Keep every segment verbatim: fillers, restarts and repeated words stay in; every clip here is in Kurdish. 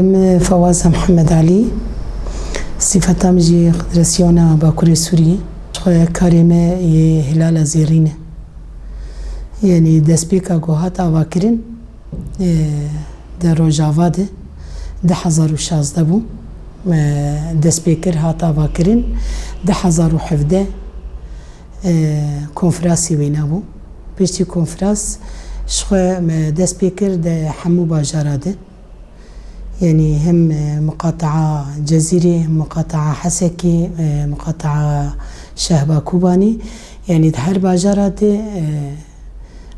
Min Fewaza Mihemed Elî, sîfeta min jî Qedresiyona Bakurê Sûriyê. Xwe karê me yê Hilala Zêrîn e. Yanî destpêka ku hat avakirin, e, di Rojava de du hezar û şazdeh bû. E, dest pê kir, hat avakirin du hezar û hevdeh, e, konferansê wêna bû. Piştî konferans ji xwe me dest pê kir di hemû bajara de. Yanî hem, e, muqataa Cezîrê, hem muqataa Hesekê, e, muqataa Şehba Kobanê. Yanî di her bajara de, e,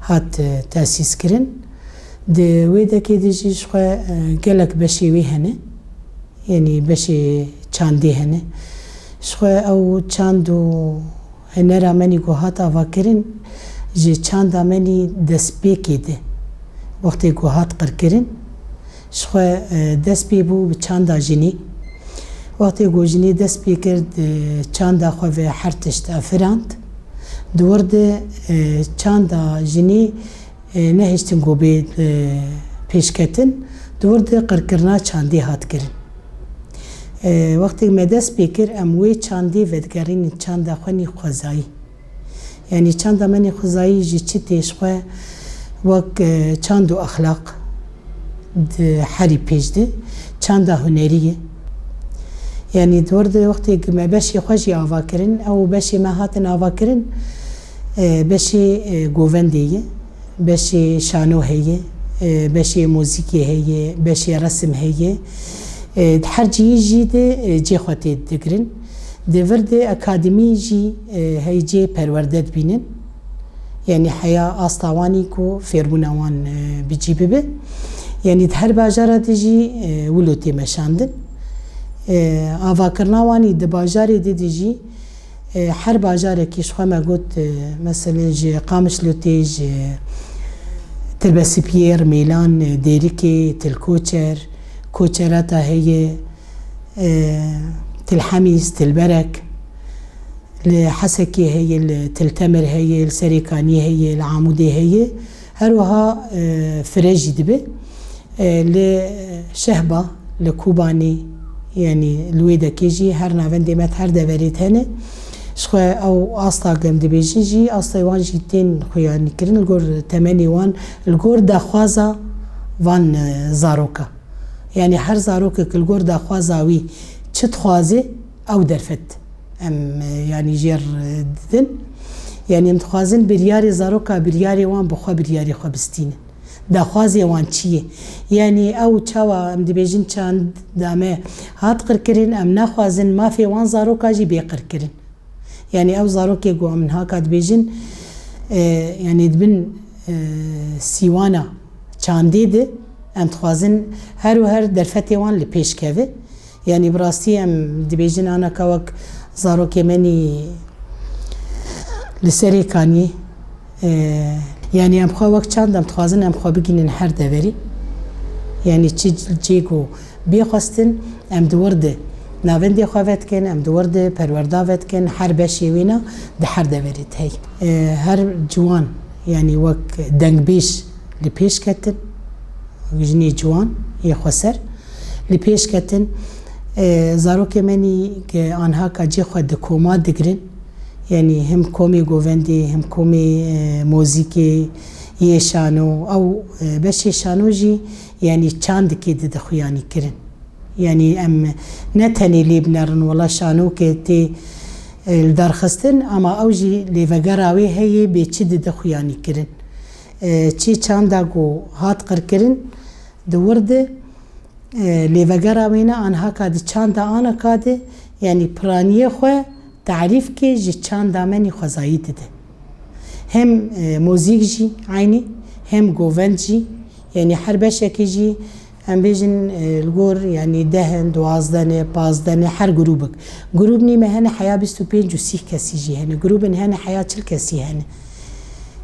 hat, e, tesîs kirin. Di wê dekê de jî ji xwe, e, gelek beşê wê hene. Yanî beşê çandê hene. Ji xwe ew çand û Hunera menî ku hat avakirin, ji çanda menî destpêkê de, wextê ku hat qirkirin, ji xwe, e, dest pê bû bi çanda jinî. Wextê ku jinî dest pê kir, di çanda xwe ve her tişt afirand. Di wir de, e, çanda jinî, e, nehiştin ku bê, e, pêşketin, di wir de qirkirina çandê hat kirin. E, wextê me dest pê kir, em wê çandê vedigerînin çanda xwe nî xwezayî. Yanî çanda me nî xwezayî ji çi tê ji xwe wek, e, çand û exlaq di herî pêş de çanda hunerî ye. Yanî di wir de wextê ku me beşê xwe jî ava kirin, ew beşê me hatin ava kirin, e, beşê, e, govendê ye, beşê şano heye, e, beşê muzîkê heye, beşê resim heye. E, di her cihî jî de, e, cê xwe tê digirin. Di vir de akademî jî, e, hey cê perwerde dibînin. Yanî heya asta wan î ku fêrbûna wan, e, bi cî bibe. Yanî di her bajara de jî, e, wilo tê meşandin. E, avakirina wan î di bajarê de de jî, e, her bajarekî ji xwe me got, e, meselê ji Qamişlo tê, ji Tilbesipiyê, Rmêlan, e, Dêrikê, Til Koçer, Koçerata heye, e, Til Hemîs, Til Berek, li Hesekê heye, li Til Temir heye, li Serêkaniyê heye, li Amûdê heye. Her wiha, e, fire jî dibe. E, li Şehba, li Kobanê, yanî li wê dekê jî her navendê me di her deverê de hene. Ji xwe ew asta ku em dibêjin jî, astê wan jî tên xuyanîkirin li gor temenê wan, li gor daxwaza van, e, zaroka. Yanî her zarokek li gor daxwaza wî çi dixwaze, ew derfet em, e, yanî jêr, e, didin. Yanî em dixwazin biryarê zaroka, biryarê wan bi xwe biryarê xwe bistînin. Daxwazê wan çi ye? Yanî ew çawa em dibêjin çanda me hat qirkirin, em naxwazin mafê wan zaroka jî bê qirkirin. Yanî ew zarokê ku em niha ka dibêjin, e, yanî di bin, e, sîwana çandê de em dixwazin her û her derfetê wan li pêş keve. Yanî bi rastî em dibêjin anaka wek zarokê me nî li Serêkaniyê, e, yanî em xwe wek çand em dixwazin em xwe bigînin her deverî. Yanî çi cê ku bê xwestin, em di wir de navendê xwe vedikin, em di wir de perwerda vedikin, her beşê wêna di her deverê de hey. E, her ciwan, yanî wek dengbêj li pêş ketin, jinê ciwan yê xweser li pêş ketin. E, zarokê me nî ke anha ka cê xwe di koma digirin, yanî him komê govendê, him komê, e, mozîkê, yê şano, ew, e, beşê şano jî, yanî çandikê di dixuyanî kirin. Yanî em ne tenê lê binerin, wela şanokê tê, e, li dar xistin, ama ew jî lêvegera wê heye bê çi di dixuyanî kirin. E, çi çanda ku hat qirkirin, di wir de, e, lêvegera wê ne anha ka di çanda anaka de, yanî piraniyê xwe tarîf ke ji çanda me nî xwezayî dide. Hem, e, muzîk jî eynî, hem govend jî, yanî her beşekî jî, em bêjin, e, li gor, yanî deh in, duwazdeh ne, pazdeh ne, her grûbik. Grûb nî me hene heya bîst û pênc û sîh kesî jî hene. Grûbin hene heya çil kesî hene.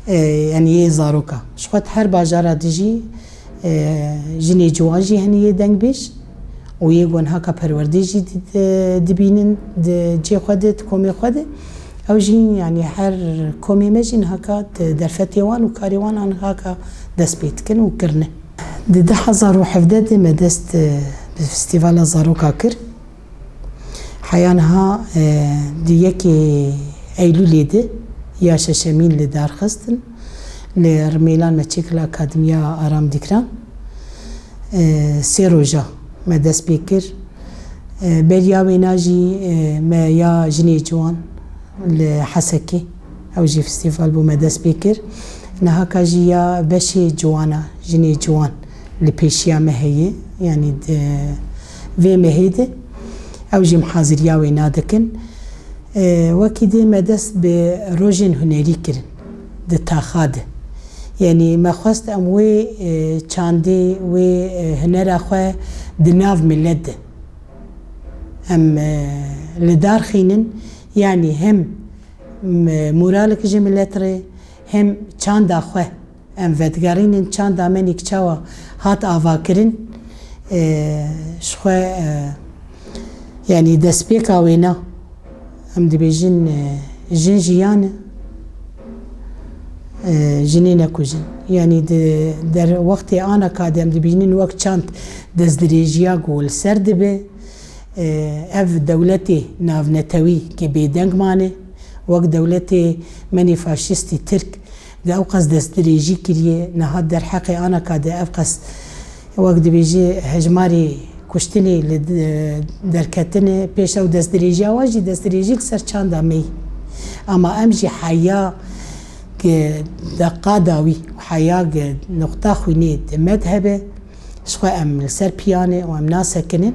E, yanî yê zaroka. Ji xwe her bajara dijî, e, jinê ciwan jî hene yê dengbêj û yê gonhaka perwerdê jî di-, di-, dibînin di cê xwe de, di komê xwe de. Ew jî, yanî her komê me jî nihaka di derfetê wan û karê wan an haka dest pê dikin û kirine. Di du hezar û hevdeh de me dest, e, Festîvala zaroka kir. Heya niha, e, di yekê Eylûlê de ya şeşemîn li dar xistin. Li Rimêlan me çêkir li Akademiya Aram Dîkran. E, sê roja me dest pê kir. E, beriya wêna jî, e, me ya jinê ciwan li Hesekê, ew jî festîval bû me dest pê kir. Niha ka jî ya beşê ciwana, jinê ciwan li pêşiya me heye, yanî di vê mehê de ew jî em haziriya wêna dikin. E, wekî dê me dest bi rojên hunerî kirin di taxa de. Yanî me xwest em wê, e, çandê, wê, e, hunera xwe di nav milet de em, e, li dar xînin, yanî hem, m-, moralik ji milet re, hem çanda xwe em vedigerînin, çanda me nîk çawa hat avakirin, e, ji xwe, e, yanî destpêka wêna em dibêjin, e, jin jiyan e, e, jinê nekujin. Yanî di der wextê ana ka de em dibînin wek çand destdirêjiya ku li ser dibe, e, ev dewletê navnetewî ke bêdeng mane, wek dewletê menê faşîstî Tirk de ew qas destdirêjî kiriye, niha derheqê ana ka de ev qas wek dibêje hejmarê kuştinê li de-, derketine, pêş ew destdirêjiya wan jî destdirêjî li ser çanda me yî. Ama em jî heya ki deqa dawî û heya ki nuqta xwînê di me de hebe, ji xwe em li ser piyane û em nasekinin,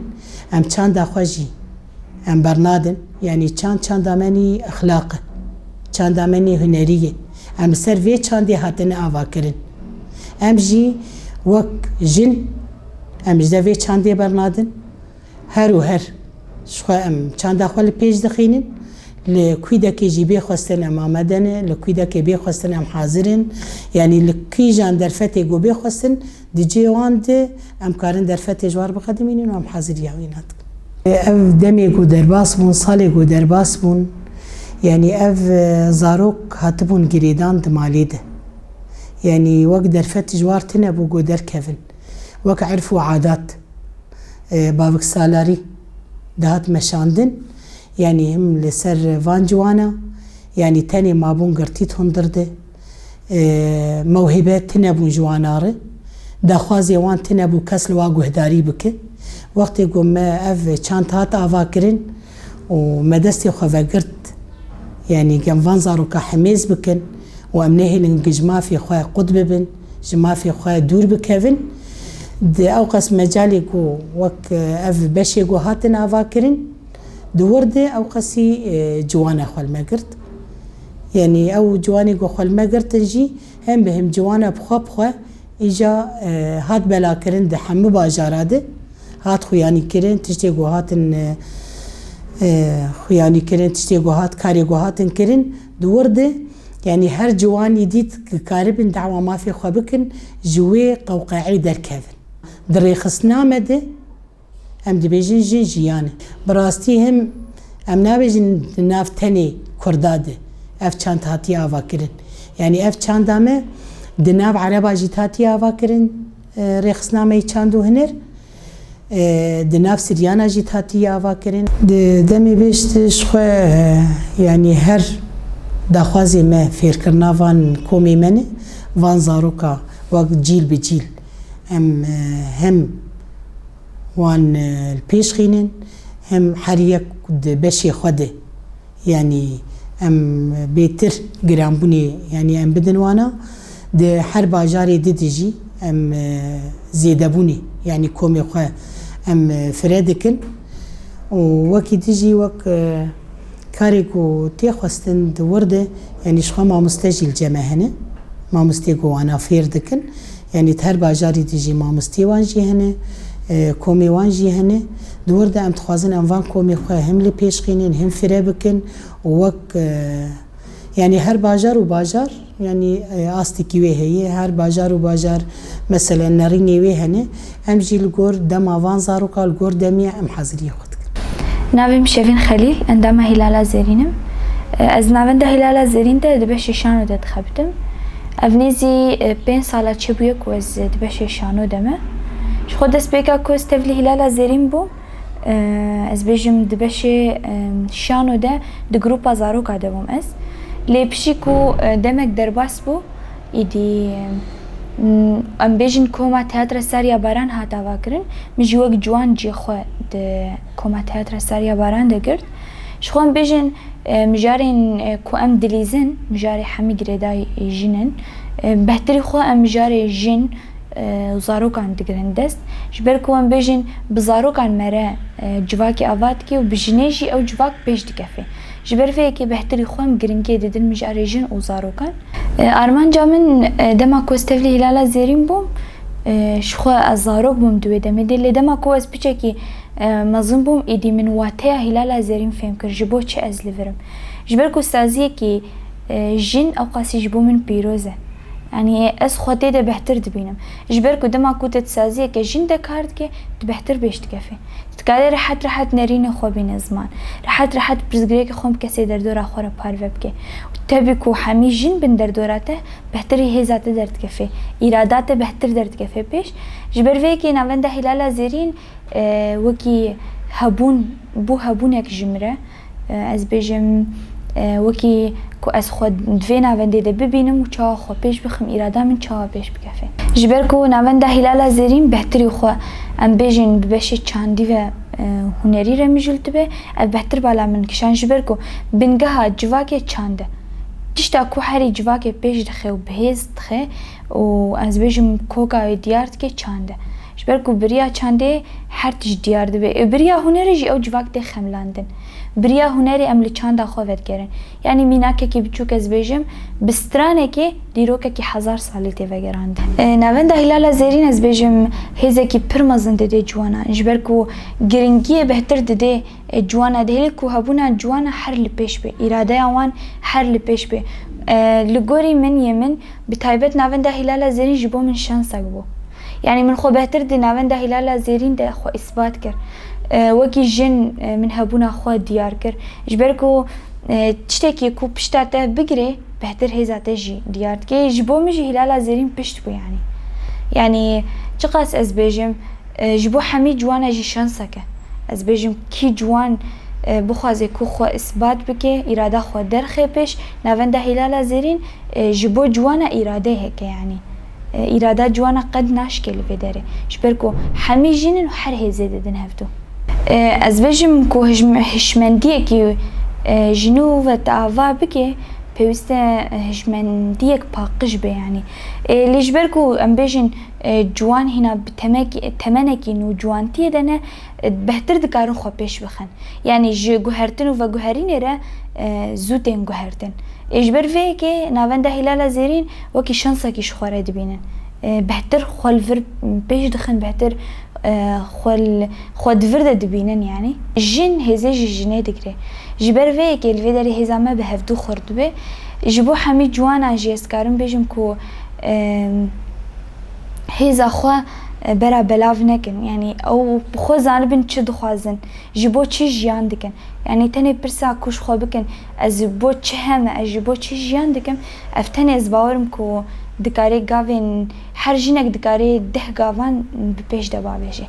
em çanda xwe jî em bernadin. Yanî çand, çanda me nî exlaq e. Çanda me nî hunerî ye. Em li ser vê çandê hatine avakirin. Em jî wek jin, em ji de vê çandê bernadin. Her û her ji xwe em çanda xwe li pêş dixînin. Li kûdekê jî bê xwestin em amade ne, li kûdekê bê xwestin em hazir in. Yanî li kîjan derfetê ku bê xwestin, di cihê wan de em karin derfetê ji war biqedimînin û em haziriya wî nedikin. Ev demê ku derbas bûn, salê ku derbas bûn, yanî ev, e, zarok hatibûn girêdan di malê de. Yanî wek derfet ji war tune bû ku derkevin. Wek erf û adat, e, bavik salarî dihat meşandin. Yanî him li ser van ciwana, yanî tenê mabûn girtî di hundir de. E, mewhîbe tune bûn ji wana re. Daxwazê wan tune bû kes li wa guhdarî bike. Wextê ku me ev çand hat ava kirin û me destê xwe vegirt, yanî gem van zaroka hemêz bikin û em nehêlin ji mafê xwe qut bibin, ji mafê xwe dûr bikevin. Di ew qas mecalê ku wek, e, ev beşê ku hatin ava kirin, di wir de ew qasî, e, ciwana xwe li me girt. Yanî ew ciwanê ku xwe li me girtin jî hem bi him ciwana bi xwe bi xwe îja, e, hat belakirin di hemû bajara de. Hat xuyanîkirin, tiştê ku hatin, e, e, xuyanîkirin, tiştê ku hat, karê ku hatin kirin, di wir de, yanî her ciwanî dît ku karibin dawa mafê xwe bikin, ji wê qewqeeyê derkevin. Di rêxistina me de, em dibêjin jin jiyan e. Bi rastî him em nabêjin di nav tenê Kurda de ev çand hatiye ava kirin. Yanî ev çanda me di nav Ereba jî hatiye ava kirin, e, rêxistina me yê çand û huner. E, di nav Siryana jî hatiye ava kirin. Di demê bêjt ji xwe, e, yanî her daxwazê me fêrkirina van komê me ne, van zaroka wek cîl bi cîl em, e, hem wan, e, li pêş xînin, hem her yek di beşê xwe de, yanî em bêtir giranbûnê, yanî em bidin wana. Di her bajarê di de jî em, e, zêdebûnê, yanî komê xwe em, e, fire dikin. Û wekî di jî wek, e, karê ku tê xwestin di wir de, yanî ji xwe mamoste jî li cem me hene. Mamostê ku wana fêr dikin. Yanî di her bajarî de jî mamostê wan jî hene, e, komê wan jî hene. Di wir de em dixwazin em van komê xwe him li pêş xînin, him fire bikin û wek, e, yanî her bajar û bajar, yanî, e, astikî wê heye, her bajar û bajar, meselen, nerînê wê hene. Em jî li gor dema van zaroka, li gor demê em haziriyê xwe dikin. Navê min Şevîn Xelîl, endama Hîlala Zêrîn im. Ez navenda Hîlala Zêrîn de di beşê şano de dixebitim. Ev nêzî, e, pênc sala çêbûye ku ez di beşê şano de me. Ji xwe destpêka ku ez tevlî Hîlala Zêrîn bûm, e, ez bêjim di beşê, e, şano de di grupa zaroka de bûm ez. Lê piştî ku, e, demek derbas bû, îdî, e, em bêjin koma Teatra Sariya Baran hat avakirin, min jî wek ciwan cihê xwe di koma Teatra Sariya Baran de girt. Ji xwe em bêjin, e, mijarên, e, ku em dilîzin, mijarê hemî girêdayî jin in. E, behtirî xwe em mijarê jin, e, û zarokan digirin dest. Ji ber ku em bêjin bi zarokan me re, e, civakê ava dike û bi jinê jî ew civak pêş dikeve. Ji ber vê yekê behtirî xwe em giringiyê didin mijarê jin û zarokan. E, armanca min, e, dema ku ez tevlî Hîlala Zêrîn bûm, e, ji xwe ez zarok bûm di wê demê de, lê dema ku ez piçekî, e, mezin bûm, êdî min wateya Hîlala Zêrîn fêm kir, ji bo çi ez li vir im. Ji ber ku saziyekî, e, jin ewqasî ji bo min pîroz e. Yanî ez xwe tê de behtir dibînim. Ji ber ku dema ku tu di saziyeke jin de kar dike, tu behtir pêş dikevî. Tu dikarî rehet rehet nerînê xwe bîne ziman. Rehet rehet pirsgirêkê xwe bi kesê derdora xwe re parve bike. Û tevî ku hemî jin bin derdora te, behtirî hêza te derdikeve. Îrada te behtir derdikeve pêş. Ji ber vê yekê navenda Hîlala Zêrîn, e, wekî hebûn, bû hebûnek ji min re. E, ez bêjim, e, wekî ku ez xwe di vê navendê de bibînim û çawa xwe pêş bixim, îrada min çawa pêş bikeve. Ji ber ku navenda Hîlala Zêrîn behtirî xwe, em bêjin, bi beşê çandî ve, e, hunerî re mijûl dibe, ev behtir bala min kişand, ji ber ku bingeha civakê çand e. Tişta ku herî civakê pêş dixe û bi hêz dixe û ez bêjim koka wê diyar dike çand e. Ji ber ku bi riya çandê her tişt diyar dibe. Ê, bi riya hunerê jî ew civak tê xemlandin. Bi riya hunerê em li çanda xwe vedigerin. Yanî mînakekî biçûk ez bêjim, bi stranekê dîrokekî hezar salî tê vegerandin. E, navenda Hîlala Zêrîn ez bêjim hêzekî pir mezin didê ciwanan. Ji ber ku giringiyê behtir didê, e, ciwana dihêlî ku hebûna ciwana her li pêş be, îradeya wan her li pêş be. E, li gorî min yê min, bi taybet navenda Hîlala Zêrîn ji bo min şansek bû. Yanî min xwe behtir di navenda Hîlala Zêrîn de xwe îsbat kir. E, wekî jin, e, min hebûna xwe diyar kir. Ji ber ku, e, tiştekî ku pişta te bigirê, behtir hêza te jî diyar dike. Ji bo min jî Hîlala Zêrîn pişt bû yanî. Yanî çiqas ez bêjim, e, ji bo hemî ciwana jî şansek e. Ez bêjim kî ciwan, e, bixwaze ku xwe îsbat bike, îrada xwe derxe pêş, navenda Hîlala Zêrîn, e, ji bo ciwana îrade heke yanî. E, îrada ciwana qet naşke li vê derê. Ji ber ku hemî jin in û her hêzê didin hevdu. E, ez bêjim ku hijm-, hişmendiyekî, e, ji nû ve te ava bike, pêwîst e, e, hişmendiyek paqij be yanî. E, lê ji ber ku em bêjin, e, ciwan hîna bi temek-, temenekî nû ciwantiyê de ne, e, behtir dikarin xwe pêş bixin. Yanî ji guhertin û veguherînê re, e, zû tên guhertin. Ê ji ber vê yekê navenda Hîlala Zêrîn wekî şansekî ji xwe re dibînin. E, behtir xwe li vir pêş dixin, behtir, e, xwe li, xwe di vir de dibînin yanî. Jin hêzê ji jinê digire. Ji ber vê yekê li vê derê hêza me bi hevdu xurt dibe. Ji bo hemî ciwanan jî ez dikarim bêjim ku, e, hêza xwe, e, bera belav nekin. Yanî ew bi xwe zanibin çi dixwazin, ji bo çi jiyan dikin. Yanî tenê pirsa ku ji xwe bikin, ez ji bo çi heme, ez ji bo çi jiyan dikim, ev tenê ez bawerim ku dikarê gavên, her jinek dikarê deh gavan bi pêş de bavêje.